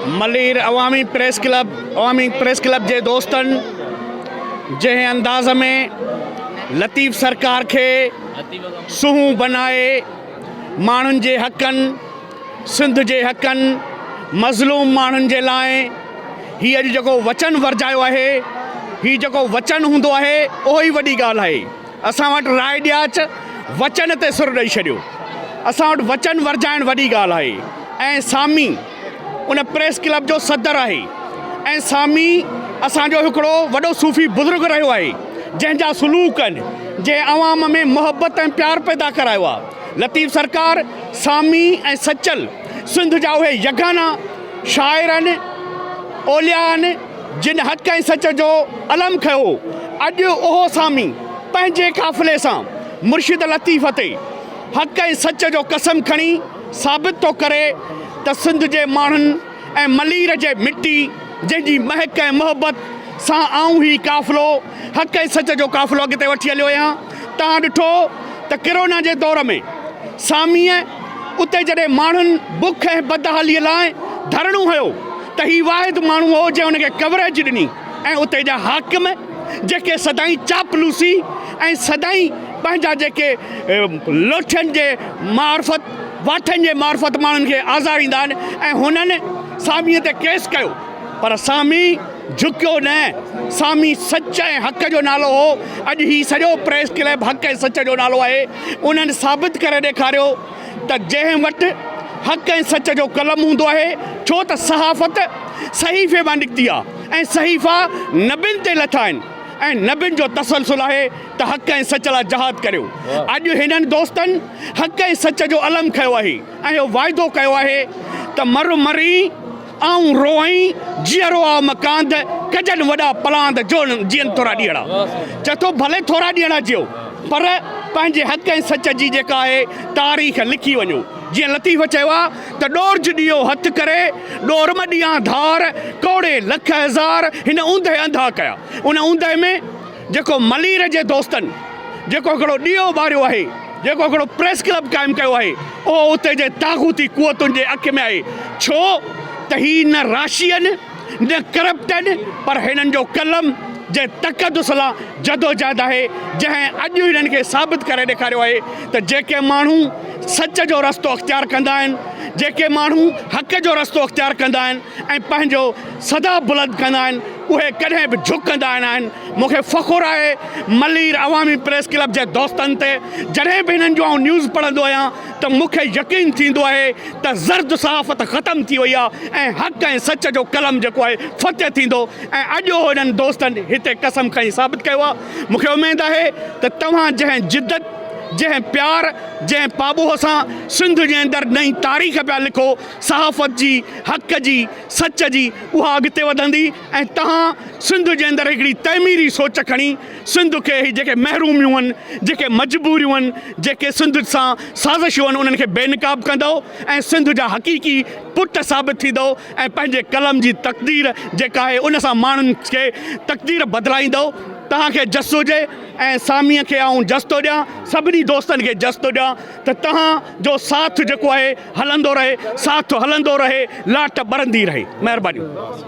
Malir Awami press club Awami press club جي دوستن جنهن انداز ۾ لطيف سرڪار کي سونهون بنائي ماڻهن جي حقن سنڌ جي حقن مظلوم ماڻهن جي لاء هي اڄ جيڪو وچن ورجايو آهي هي جيڪو وچن هوندو آهي اهو ئي وڏي ڳالهه آهي اسان وٽ راء ڏياچ وچن تي سر ڏئي ڇڏيو اسان وٽ وچن ورجائڻ وڏي ڳالهه آهي ۽ سامي ان پريس ڪلب جو صدر آهي ۽ سامي اسان جو هڪڙو وڏو صوفي بزرگ رهيو آهي جنهن جا سلوڪ آهن جنهن عوام ۾ محبت ۽ پيار پيدا ڪرايو آهي لطيف سرڪار سامي ۽ سچل سنڌ جا اهي يگانا شاعر آهن اولياء آهن جن حق ۽ سچ جو علم کنيو هو، اڄ اهو سامي پنهنجي قافلي سان مرشد لطيف تي حق ۽ سچ جو قسم کڻي ثابت ٿو ڪري ته سنڌ جي ماڻهن ۽ ملير جي مٽي جنهن جي مهڪ ۽ محبت سان آئون هي قافلو حق ۽ سچ جو قافلو اڳتي وٺي هليو آهيان. توهان ڏٺو ته ڪرونا جي دور ۾ ساميء اتي جڏهن ماڻهن بک ۽ بدحاليء لاء ڌرڻو هنيو ته هي واحد ماڻهو هو جنهن ان کي ڪوريج ڏني ۽ اتي جا حاڪم جيڪي سدائين چاپلوسي ۽ سدائين پنهنجا جيڪي لوٺين جي معرفت واٺن جي معرفت ماڻهن کي آزاريندا آهن ۽ هنن ساميء تي ڪيس ڪيو پر سامي جهڪيو نه، سامي سچ ۽ حق جو نالو هو، اڄ هي سڄو پريس ڪلب حق ۽ سچ جو نالو آهي، انهن ثابت ڪري ڏيکاريو ته جنهن وٽ حق ۽ سچ جو قلم هوندو آهي، ڇو ته صحافت صحيفي مان نڪتي آهي ۽ صحيفا نبين تي لٿا آهن ۽ نبين جو تسلسل آهي ته حق ۽ سچ لاء جهاد ڪريو، اڄ هنن دوستن حق ۽ سچ جو علم کنيو آهي ۽ اهو واعدو ڪيو آهي ته مر مرين آئون روئين جيئرو آ مڪاند، ڪجن وڏا پلاند جو جيئن ٿورا ڏينهڙا. چئي ٿو ڀلي ٿورا ڏينهڙا جيئو پر پنهنجي حق ۽ سچ جي جيڪا آهي تاريخ لکي وڃو. جيئن لطيف چيو آ ته ڏورج ڏيئو هٿ ڪري، ڏور م ڏيان ڌار، ڪوڙي لک هزار، هن اوندهه انڌا ڪيا. ان اوندهه ۾ جيڪو ملير جي دوستن جيڪو هڪڙو ڏيئو ٻاريو آهي، جيڪو هڪڙو پريس ڪلب قائم ڪيو آهي، اهو اتي جي طاغوتي قوتن جي اک ۾ آهي، ڇو ته هي نه راشي آهن، نه ڪرپٽ آهن، پر هنن جو قلم جنهن تقدس لا جدوجهد آهي، جنهن اڄ هنن کي ثابت ڪري ڏيکاريو آهي ته جيڪي ماڻهو سچ جو رستو اختيار ڪندا آهن، جيڪي ماڻهو حق جو رستو اختيار ڪندا آهن ۽ پنهنجو صدا بلند ڪندا آهن، اهي ڪڏهن به جهڪندا نه آهن. مون کي فخر آهي ملير عوامي پريس ڪلب جي دوستن تي جڏهن به هنن جون آئون نيوز پڙهندو آهيان ته مون کي يقين ٿيندو آهي ته زرد صحافت ختم ٿي وئي آهي ۽ حق ۽ سچ جو قلم جيڪو آهي فتح ٿيندو ۽ اڄ اهو هنن دوستن هتي قسم کڻي ثابت ڪيو آهي مون کي اميد آهي ته توهان جنهن جدت جنهن پيار جنهن پاٻوهه سان سنڌ جي اندر نئين تاريخ پيا لکو صحافت جي حق جي سچ جي اها اڳتي وڌندي ۽ توهان سنڌ جي اندر هڪڙي تعميري سوچ کڻي سنڌ کي هي جيڪي محروميون آهن، جيڪي مجبوريون آهن، جيڪي سنڌ سان سازشون آهن انهن کي بي نقاب ڪندؤ ۽ سنڌ جا حقيقي پٽ ثابت ٿيندؤ ۽ پنهنجي قلم جي تقدير جيڪا آهي ان سان ماڻهن کي تقدير بدلائيندؤ. توهان کي جس هجي ۽ ساميء کي آئون جس ٿو ڏيان، سڀني دوستن کي جس ٿو ڏيان ته توهان جو ساٿ جيڪو آهي هلندو رهي، ساٿ هلندو رهي، لاٽ ٻرندي رهي. مهرباني.